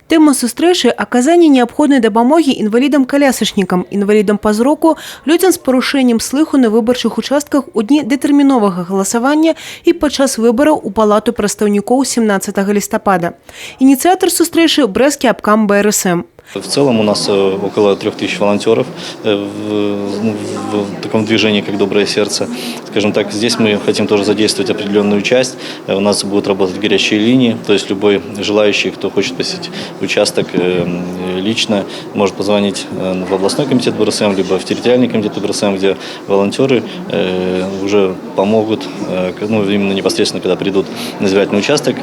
Тэма сустрэчы — аказанне неабходнай дапамогі інвалідам-калясачнікам, інвалідам па зроку, людзям з парушэннем слыху на выбарчых участках у дні датэрміновага галасавання і падчас выбараў у палату прадстаўнікоў 17 лістапада. Ініцыятар сустрэчы — Брэсцкі абкам БРСМ. В целом у нас около 3000 волонтеров ну, в таком движении, как «Доброе сердце». Скажем так, здесь мы хотим тоже задействовать определенную часть. У нас будут работать горячие линии, то есть любой желающий, кто хочет посетить участок лично, может позвонить в областной комитет БРСМ либо в территориальный комитет БРСМ, где волонтеры уже помогут, ну, именно непосредственно, когда придут на избирательный участок,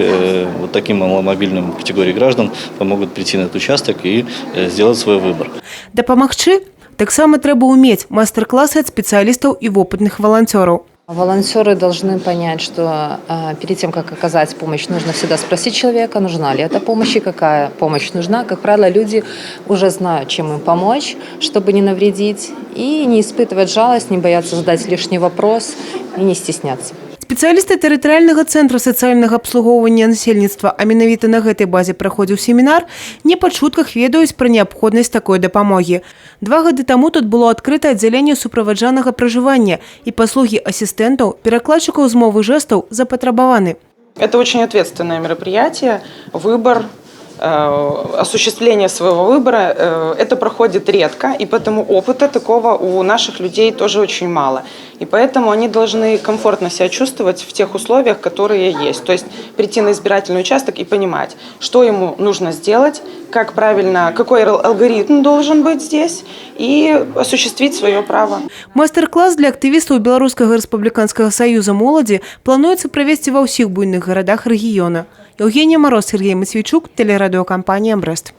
вот таким маломобильным категории граждан помогут прийти на этот участок и сделать свой выбор. Дапамагчы таксама трэба ўмець: майстар-класы ад спецыялістаў і вопытных валанцёраў. Волонтеры должны понять, что перед тем, как оказать помощь, нужно всегда спросить человека, нужна ли эта помощь и какая помощь нужна. Как правило, люди уже знают, чем им помочь, чтобы не навредить, и не испытывать жалость, не бояться задать лишний вопрос и не стесняться. Спецыялісты тэрытарыяльнага цэнтра сацыяльнага абслугоўвання насельніцтва, а менавіта на гэтай базе праходзіў семінар, не па чутках ведаюць пра неабходнасць такой дапамогі. 2 гады таму тут было адкрыта аддзяленне суправаджанага пражывання, і паслугі асістэнтаў, перакладчыкаў з мовы жэстаў запатрабаваны. Это очень ответственное мероприятие, выбор, осуществление своего выбора. Это проходит редко, и потому опыта такого у наших людей тоже очень мало. И поэтому они должны комфортно себя чувствовать в тех условиях, которые есть. То есть прийти на избирательный участок и понимать, что ему нужно сделать, как правильно, какой алгоритм должен быть здесь, и осуществить свое право. Майстар-клас для актывістаў Беларускага рэспубліканскага саюза моладзі плануецца правесці ва ўсіх буйных гарадах рэгіёна. Яўгенія Мароз, Сяргей Мацвійчук, тэлерадыёкампанія «Брэст».